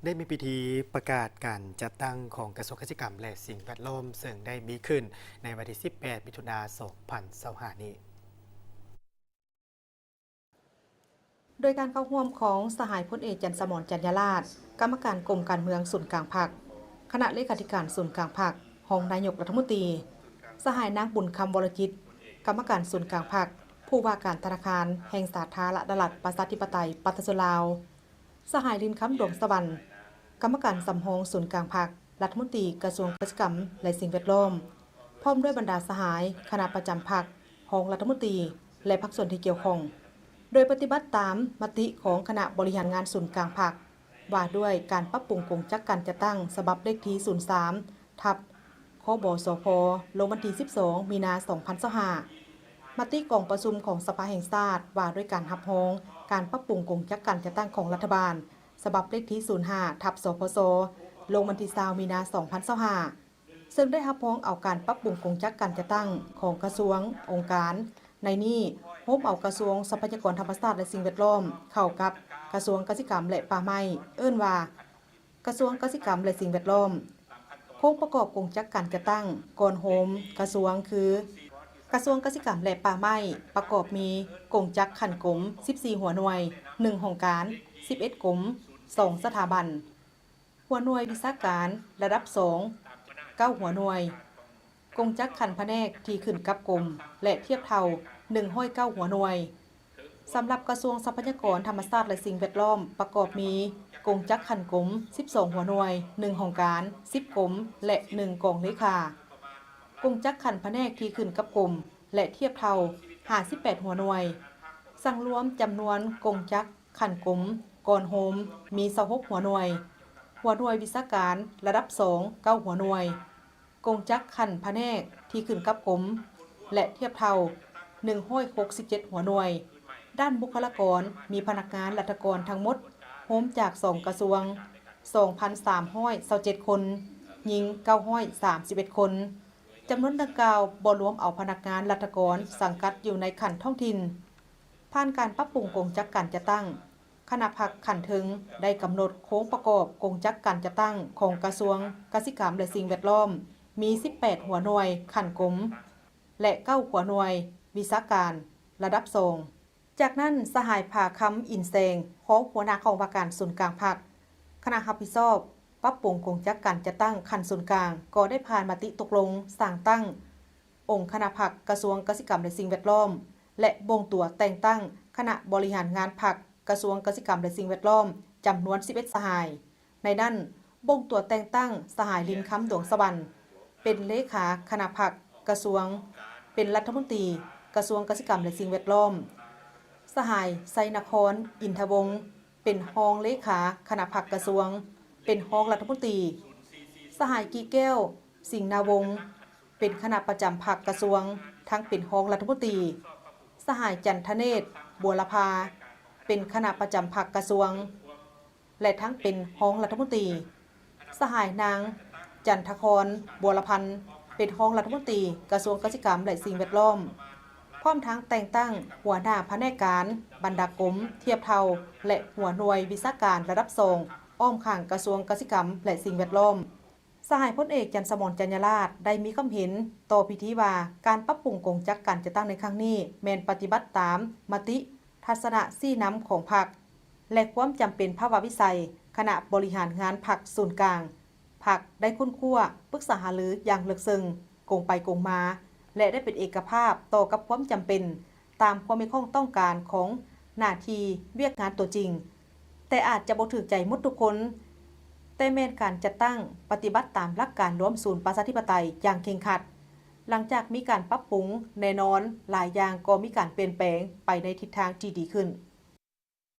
ໄດ້ມີພິທີປະກາດການຈັດຕັ້ງຂອງກະຊວງກະສິກຳ ແລະ ສິ່ງແວດລ້ອມ ເຊິ່ງໄດ້ມີຂຶ້ນໃນວັນທີສິບແປດ ມິຖຸນາ ສອງພັນຊາວຫ້ານີ້. ໂດຍການເຂົ້າຮ່ວມຂອງສະຫາຍພົນເອກ ຈັນສະໝອນ ຈັນຍາລາດ ກຳມະການກົມການເມືອງສູນກາງພັກ, ຄະນະເລຂາທິການສູນກາງພັກ, ຮອງນາຍົກລັດຖະມົນຕີ, ສະຫາຍນາງບຸນຄຳ ວໍລະຈິດ ກຳມະການສູນກາງພັກ, ຜູ້ວ່າການທະນາຄານແຫ່ງສາທາລະນະລັດ ປະຊາທິປະໄຕ ປະຊາຊົນລາວ, ສະຫາຍ ລິນຄຳ ດວງສະຫວັນ ກຳມະການສຳຮອງສູນກາງພັກ, ລັດຖະມົນຕີກະຊວງກະສິກຳ ແລະ ສິ່ງແວດລ້ອມ, ພ້ອມດ້ວຍບັນດາສະຫາຍ, ຄະນະປະຈຳພັກ, ຮອງລັດຖະມົນຕີ ແລະ ພາກສ່ວນທີ່ກ່ຽວຂ້ອງ, ໂດຍປະຕິບັດຕາມມະຕິຂອງຄະນະບໍລິຫານງານສູນກາງພັກ ວ່າດ້ວຍການປັບປຸງກົງຈັກການຈັດຕັ້ງ ສະບັບເລກທີສູນສາມ ທັບ ຄບສພ ລົງວັນທີສິບສອງ ມີນາ ສອງພັນຊາວຫ້າ, ມະຕິກອງປະຊຸມຂອງສະພາແຫ່ງຊາດ ວ່າດ້ວຍການຮັບຮອງການປັບປຸງກົງຈັກການຈັດຕັ້ງຂອງລັດຖະບານ ສະບັບເລກທີສູນຫ້າ ທັບ ສພຊ ລົງວັນທີຊາວ ມີນາ ສອງພັນຊາວຫ້າ ເຊິ່ງໄດ້ຮັບຮອງເອົາການປັບປຸງກົງຈັກການຈັດຕັ້ງຂອງກະຊວງ, ອົງການ, ໃນນີ້ໂຮມເອົາກະຊວງຊັບພະຍາກອນທຳມະຊາດ ແລະ ສິ່ງແວດລ້ອມ ເຂົ້າກັບກະຊວງກະສິກຳ ແລະ ປ່າໄມ້ ເອີ້ນວ່າ ກະຊວງກະສິກຳ ແລະ ສິ່ງແວດລ້ອມ. ໂຄງປະກອບກົງຈັກການຈັດຕັ້ງກ່ອນໂຮມກະຊວງຄື ກະຊວງກະສິກຳ ແລະ ປ່າໄມ້ ປະກອບມີກົງຈັກຂັ້ນກົມ ສິບສີ່ຫົວໜ່ວຍ, ໜຶ່ງຫ້ອງການ, ສິບເອັດກົມ, ສອງສະຖາບັນ, ຫົວໜ່ວຍວິຊາການລະດັບສອງ ເກົ້າຫົວໜ່ວຍ, ກົງຈັກຂັ້ນພະແນກທີ່ຂຶ້ນກັບກົມ ແລະ ທຽບເທົ່າ ໜຶ່ງຮ້ອຍເກົ້າຫົວໜ່ວຍ. ສຳລັບກະຊວງຊັບພະຍາກອນທຳມະຊາດ ແລະ ສິ່ງແວດລ້ອມ ປະກອບມີກົງຈັກຂັ້ນກົມ ສິບສອງຫົວໜ່ວຍ, ໜຶ່ງຫ້ອງການ, ສິບກົມ ແລະ ໜຶ່ງກອງເລຂາ, ກົງຈັກຂັ້ນພະແນກທີ່ຂຶ້ນກັບກົມ ແລະ ທຽບເທົ່າ ຫ້າສິບແປດຫົວໜ່ວຍ. ສັງລວມຈຳນວນກົງຈັກຂັ້ນກົມກ່ອນໂຮມມີ ຊາວຫົກຫົວໜ່ວຍ, ຫົວໜ່ວຍວິຊາການລະດັບສອງ ເກົ້າຫົວໜ່ວຍ, ກົງຈັກຂັ້ນພະແນກທີ່ຂຶ້ນກັບກົມ ແລະ ທຽບເທົ່າ ໜຶ່ງຮ້ອຍຫົກສິບເຈັດຫົວໜ່ວຍ. ດ້ານບຸກຄະລາກອນ ມີພະນັກງານລັດຖະກອນທັງໝົດ ໂຮມຈາກສອງກະຊວງ ສອງພັນສາມຮ້ອຍຊາວເຈັດຄົນ, ຍິງເກົ້າຮ້ອຍສາມສິບເອັດຄົນ. ຈຳນວນດັ່ງກ່າວບໍ່ລວມເອົາພະນັກງານລັດຖະກອນສັງກັດຢູ່ໃນຂັ້ນທ້ອງຖິ່ນ. ຜ່ານການປັບປຸງກົງຈັກການຈັດຕັ້ງ, ຄະນະພັກຂັ້ນເທິງໄດ້ກຳນົດໂຄງປະກອບກົງຈັກການຈັດຕັ້ງຂອງກະຊວງກະສິກຳ ແລະ ສິ່ງແວດລ້ອມ ມີສິບແປດຫົວໜ່ວຍຂັ້ນກົມ ແລະ ເກົ້າຫົວໜ່ວຍວິຊາການລະດັບສອງ. ຈາກນັ້ນ, ສະຫາຍ ຜາຄຳ ອິນແສງ ຮອງຫົວໜ້າຫ້ອງວ່າການສູນກາງພັກ, ຄະນະຮັບຜິດຊອບປັບປຸງກົງຈັກການຈັດຕັ້ງຂັ້ນສູນກາງ ກໍໄດ້ຜ່ານມະຕິຕົກລົງສ້າງຕັ້ງອົງຄະນະພັກກະຊວງກະສິກຳ ແລະ ສິ່ງແວດລ້ອມ ແລະ ບົ່ງຕົວແຕ່ງຕັ້ງຄະນະບໍລິຫານງານພັກກະຊວງກະສິກຳ ແລະ ສິ່ງແວດລ້ອມ ຈຳນວນສິບເອັດສະຫາຍ. ໃນນັ້ນ, ບົ່ງຕົວແຕ່ງຕັ້ງສະຫາຍ ລິນຄຳ ດວງສະຫວັນ ເປັນເລຂາຄະນະພັກກະຊວງ, ເປັນລັດຖະມົນຕີກະຊວງກະສິກຳ ແລະ ສິ່ງແວດລ້ອມ, ສະຫາຍ ໄຊນະຄອນ ອິນທະວົງ ເປັນຮອງເລຂາຄະນະພັກກະຊວງ, ເປັນຮອງລັດຖະມົນຕີ, ສະຫາຍ ກີແກ້ວ ສິງນາວົງ ເປັນຄະນະປະຈຳພັກກະຊວງ, ທັງເປັນຮອງລັດຖະມົນຕີ, ສະຫາຍ ຈັນທະເນດ ບົວລະພາ ເປັນຄະນະປະຈຳພັກກະຊວງ ແລະ ທັງເປັນຮອງລັດຖະມົນຕີ, ສະຫາຍ ນາງ ຈັນທະຄອນ ບົວລະພັນ ເປັນຮອງລັດຖະມົນຕີກະຊວງກະສິກຳ ແລະ ສິ່ງແວດລ້ອມ, ພ້ອມທັງແຕ່ງຕັ້ງຫົວໜ້າພະແນກການ, ບັນດາກົມ, ທຽບເທົ່າ ແລະ ຫົວໜ່ວຍວິຊາການລະດັບສອງ ອ້ອມຂ້າງກະຊວງກະສິກຳ ແລະ ສິ່ງແວດລ້ອມ. ສະຫາຍພົນເອກ ຈັນສະໝອນ ຈັນຍາລາດ ໄດ້ມີຄຳເຫັນຕໍ່ພິທີວ່າ ການປັບປຸງກົງຈັກການຈັດຕັ້ງໃນຄັ້ງນີ້ ແມ່ນປະຕິບັດຕາມມະຕິ, ທັດສະນະຊີ້ນຳຂອງພັກ ແລະ ຄວາມຈຳເປັນພາວະວິໄສຄະນະບໍລິຫານງານພັກສູນກາງ. ພັກໄດ້ຄົ້ນຄວ້າ, ປຶກສາຫາລືຢ່າງເລິກເຊິ່ງ, ກົງໄປກົງມາ ແລະ ໄດ້ເປັນເອກະພາບຕໍ່ກັບຄວາມຈຳເປັນ ຕາມຄວາມມີຄວາມຕ້ອງການຂອງໜ້າທີ່ວຽກງານຕົວຈິງ, ແຕ່ອາດຈະບໍ່ຖືກໃຈໝົດທຸກຄົນ, ແຕ່ແມ່ນການຈັດຕັ້ງປະຕິບັດຕາມຫຼັກການລວມສູນປະຊາທິປະໄຕຢ່າງເຄັ່ງຄັດ. ຫຼັງຈາກມີການປັບປຸງ, ແນ່ນອນ, ຫຼາຍຢ່າງກໍມີການປ່ຽນແປງໄປໃນທິດທາງທີ່ດີຂຶ້ນ.